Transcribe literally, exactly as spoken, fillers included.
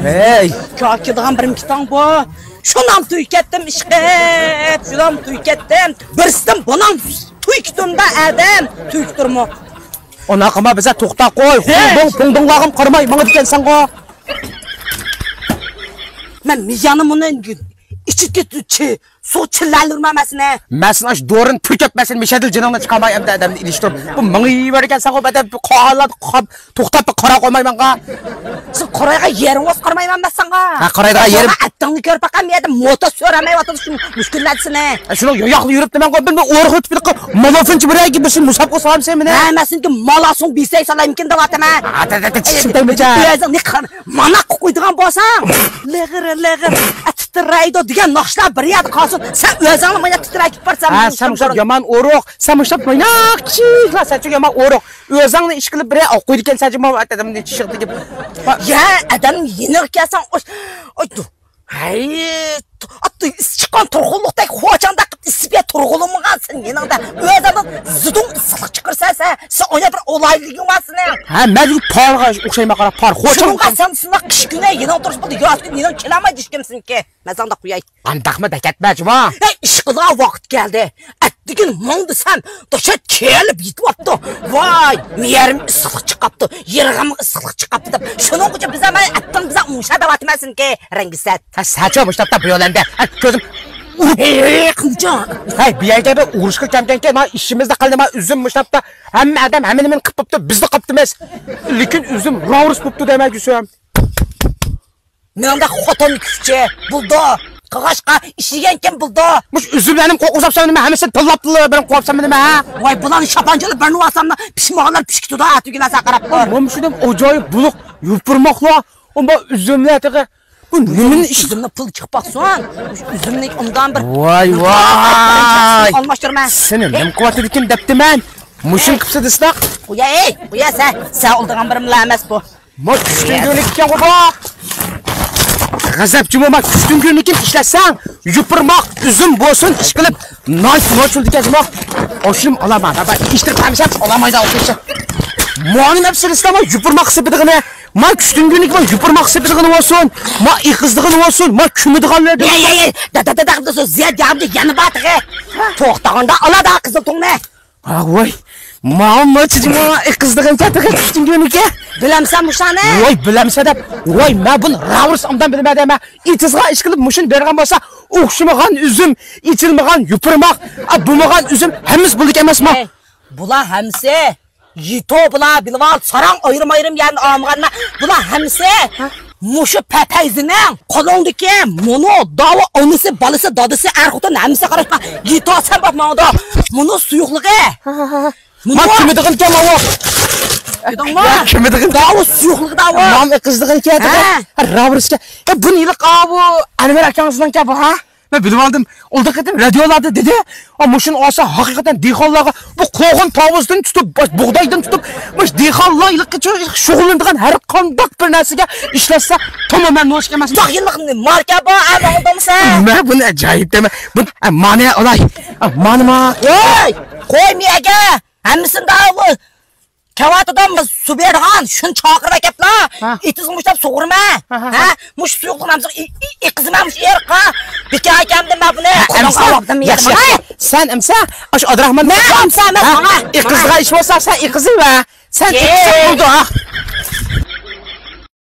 ھەي! كاكىدىغان بىرىم كېتىڭ بۇ. شۇنام توي كەتتىم ئىشقىپ، شۇنام توي كەتتىم. بىرسىدىن بۇنىڭ توي كېتىمدا ئادەم توي كېتىرمۇ. ئۇنداق قىلما بىزە، توختا قوي. ھەي! پۇڭدۇڭ، پۇڭدۇڭلارغىمۇ قارىماي ماڭىدىكەنسەنغۇ. مەن مىيانى مۇنى ئىچىپ كېتىپ، سۇ چىللەندۈرمە مەسىنى. مەسىنى ئاش دورىنى تۈركەپ مەسىنى مىشەدىل جېنىڭنى چىقارماي ئەمدى ئادەمنى ئېلىشتۇرۇپ. بۇ مېڭىۋەرگەنسەن غۇ بەدەن بۇ قاھاللاردا قاپ توختاپ قاراپ قويماي ماڭا. سىز قارايغا يېرىڭ بولسا قارىمايمەن مەن ساڭا. ھە، قارايدىغان يېرىم. ئەتىڭنى كۆرۈپ باققان يەردە موتور سۆرەمەي ئاتىدۇ شۇ مۇشكۈللەرسىنى. ھە، شۇنىڭ ياقلىق يۈرۈپتىمەن غۇ بىر ئورۇق ئۆتۈپ مالوفىنچى بىر يەرگە بىر مۇسابقە سالامسەن مېنى. ھە، مەن سېنىڭكى مالاسۇڭ بىسەي سالايمىكىن دەۋاتىمەن. ئۆزۈڭنى قار مانا قويىدىغان بولساڭ، لىغىر لىغىر تىترەيدۇ دېگەن ناخشىلار بىر يەردە قالسۇن. سەن ئۆزۈڭلا مانا تىترەپ كېتىپ بارسەن. ھە، سەن مۇشۇ يامان ئورۇق، سەن مۇشۇ مايناق كىشىلەر، سەن شۇ يامان ئورۇق. ئۆزۈڭنى ئىش قىلىپ بىر ئوق قويىدىكەنسەن، جۇما ئادەمنى چىشىق دېگىپ. يا ئادەم يېنىغا كەلسەڭ، ئوي، ھەي، ئىس چىققان تۇرغۇنلۇقتەك خوجاڭدا قىپ ئىسسىپ يا تۇرغۇلۇمىغان سەن يېنىڭدا. ئۆزۈڭدىن زىدۇڭ ئىسسىقلىق چىقىرسا سەن، سەن ئوينا بىر ئولايلىقىڭ بار سېنىڭ. ھە، مەن پارغا ئوخشايمەن قارا، پار خوجاڭ. شۇنىڭغا سەن سىناق ئىش كۈنى يېنىڭ تۇرۇش بولدى، ياز كۈنى يېنىڭ كېلەلمەيدۇ ھېچكىم سېنىڭكى. مەن ساڭا قوياي. قانداقمۇ بەكەتمە جۇما. ھەي، ئىش قىلىدىغان ۋاقىت كەلدى. ئەتىگىن ماڭ دېسەم، دۆشەت كېلىپ يېتىۋاپتۇ. ۋاي، مېيەرمۇ ئىسسىقلىق چىقىپتۇ، يېرىغىمغا ئىسسىقلىق چىقىپتۇ دەپ. شۇنىڭ ئۈچۈن بىز ھەم ئەتتىڭ بىز ئوڭشا دەۋاتىمەن سېنىڭكى رەڭگىسەت. ھە، ساچا مۇشتاپتا بۇ يولەندە. ھە، كۆزۈم. ھەي، قىلچا. ھەي، بۇ يەرگە بىر ئۇرۇشقا كەمكەنكەن، ما ئىشىمىزدا قالدى، ما ئۈزۈم مۇشتاپتا. ھەممە ئادەم ھەممە نېمىنى قىپ بوپتۇ، بىزلا قاپتىمىز. لېكىن ئۈزۈم راۋۇرۇس بوپتۇ دەيمەن گۈسۈم. مېنىڭدە خوتۇن كۈچى بولىدۇ. قىلغاچقا ئىشلىگەنكىن بولىدۇ. مۇشۇ ئۈزۈملەرنى قوقۇزاپسەن نېمە؟ ھەممىسىنى تىللاپتىلا بىرىنى قويۇپسەن نېمە؟ ۋاي، بۇلارنى شاپانچىلىپ بىرنى ئالسام، پىشمىغانلار پىشىپ كېتىدۇ، ھە، تۈگىلەر سەن قاراپ تۇر. مۇشۇدىن ئاجايىپ بۇلۇق يوپۇرماقلار. ئۇ بۇ ئۈزۈملەر تېخى. بۇ نېمىنى ئىش؟ ئۈزۈمنى پۇل چىقىپ باقسۇن. ئۈزۈمنى ئۇندان بىر. ۋاي، ۋاي. ئالماشتۇرما. سېنى نېمە قىلىۋاتىدىكىن دەپتىمەن. مۇشۇنى قىپسا دېسىلا. قوياي، قويا سەن. سەن ئالىدىغان بىرىملا ئەمەس بۇ. ما كۈچتۈڭگۈرنىكى ئىكەن غۇ بۇ. غەزەپ جۇمۇ، ما كۈچتۈڭگۈرنىكىنى ئىشلەتسەڭ، يوپۇرماق، ئۈزۈم بولسۇن، ئىشقىلىپ، نايس نوچۇل دېگەن جۇمۇ. ئوشۇم ئالامەن، بابا، ئىشتىرىپ قالمىسام، ئالامايدۇ ئوشۇم. مانى مەپسىلىسىلا، ما يوپۇرماق سېپىدىغىنى، ما كۈچتۈڭگۈرنىكى، ما يوپۇرماق سېپىدىغىنى بولسۇن، ما ئېقىزدىغىنى بولسۇن، ما كۆمىدىغانلىرى. يە، يە، يە، دە، دە، دە، دە، دە، زىياد يامدى يەنە بار تېخى. توختىغاندا ئالادا قىزىل تۇڭنى. ھا، ۋاي، ماڭا ماچىجىما ئېقىزدىغىنچە تېخى كۈچتۈڭگۈرنىكى. بىلەمسەن مۇشۇنى؟ ۋاي، بىلەمسەن دەپ. ۋاي، مەن بۇنى راۋۇرس ئامدان بىلمەن دەيمەن. ئېتىزغا ئىشقىلىپ مۇشۇنى بەرگەن بولسا، ئوخشىمىغان ئۈزۈم، ئېچىلمىغان يوپۇرماق، ئا، بولمىغان ئۈزۈم ھەممىسى بولىدىكەن ئەمەسمۇ؟ ھەي، بۇلار ھەممىسى يېتو بۇلار، بىلىۋال، ساراڭ ئايرىم-ئايرىم يەرنى ئالمىغانما؟ بۇلار ھەممىسى مۇشۇ پەپەيزىنىڭ قولۇڭدىكى مۇنۇ داۋۇ ئانىسى، بالىسى، دادىسى، ئەر-خوتۇن ھەممىسى قاراشقا يېتو سەن بولۇپ ماڭىدۇ. مۇنۇ سۇيۇقلۇقى. مۇنۇ ما كۈمىدىغىنى كەن ماۋۇ. كۈمىدىغىنى داۋۇ سۇيۇقلۇقى داۋۇ. مام قىزدىغىنى كەن. ھە. راۋۇرسكا. يا بۇنى يىلىق ئاۋۇ ئەنۋەر ئاكاڭىزنىڭ كەن بۇ ھە؟ مەن بىلىۋالدىم. ئۇلدا قېتىم رادىيولاردا دېدى، ئا، مۇشۇنى ئالسا ھەقىقەتەن دېھقانلارغا بۇ قوغۇن تاۋۇزدىن تۇتۇپ، باش بۇغدايدىن تۇتۇپ، مۇشۇ دېھقانلار شۇغۇللىنىدىغان ھەر قانداق بىر نەرسىگە ئىشلەتسە تامامەن نوچىك ئەمەس. ياق يىللىق ماركا بار، ئەمە ئالدىمسەن؟ مەن بۇنى ئاجايىپ دەيمەن. بۇ، ئە، مانا ئالاي. ئە، مانا ما. ۋاي، قوي مىيەگە. ھەممىسىنى داۋۇ. كەۋاتىدام سۇ بېرىدىغان، شۇنى چاقىرىپ ئەكەپلا. ھە. ئېتىزغا مۇشتاپ سۇغۇرىمەن. ھە، ھە، ھە. ھە؟ مۇشۇ سۇيۇقلۇقنى ھەممىسىگە ئېقىزىمەن مۇشۇ ئېرىققا. بىكار ئەكەمدىم مەن بۇنى. ھە، قولۇڭغا ئەمسە، ئالاپتىم ياخشى، يېرىمنى. ياخشى. سەن ئەمسە، ئاشۇ ئابدۇراخمان. مەن ئەمسە ئەمەس، ھە؟ ماڭا. ئېقىزغا ئىش بولسا، سەن ئېقىزىۋە. سەن ئېقىزسا بولدى، ھە.